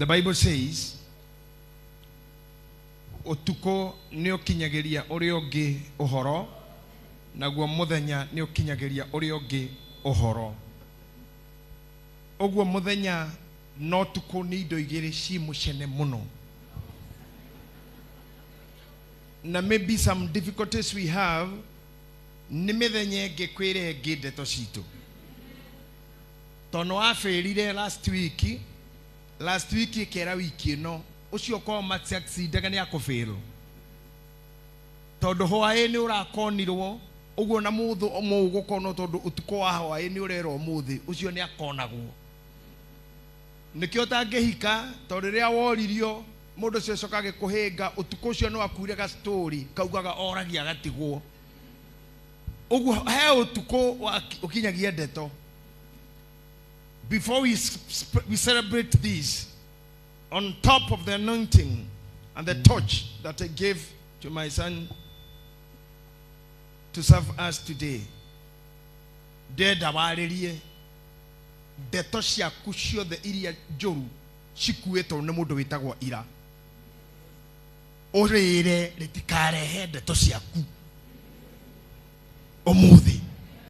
The Bible says, ũtukũ nĩ ũkinyagĩria ũrĩa ũngĩ ũhoro, naguo mũthenya nĩ ũkinyagĩria ũrĩa ũngĩ ũhoro. Ũguo mũthenya na ũtukũ nĩ indo igĩrĩ ci mũcene mũno. Na maybe some difficulties we have nĩ mĩthenya ĩngĩ kwĩra ĩngĩ ndeto citũ. Tondũ wabĩrire last week, last week ĩkera wiki ĩno, ũcio korwo matiaccidendaga nĩ akũbĩrwo. Tondũ hwaĩ nĩ ũrakonirwo, ũguo na mũthũ mũgũkonwo tondũ ũtukũ wa hwaĩ nĩ ũrerwo ũmũthĩ, ũcio nĩ akonagwo. Nĩkĩo ũtangĩhika, tondũ rĩrĩa woririo, mũndũ ũcio acoka agĩkũhĩnga, ũtukũ ũcio no akuire ga story, kaugaga oragia agatigwo. Ũguo he ũtukũ ũkinyagia ndeto. Before we celebrate this, on top of the anointing and the torch that I gave to my son to serve us today, ndenda warĩrie ndeto ciaku ciothe iria njũru cikuĩtwo nĩ mũndũ wĩtagwo ira, ũrĩre rĩtikarehe ndeto ciaku ũmũthĩ.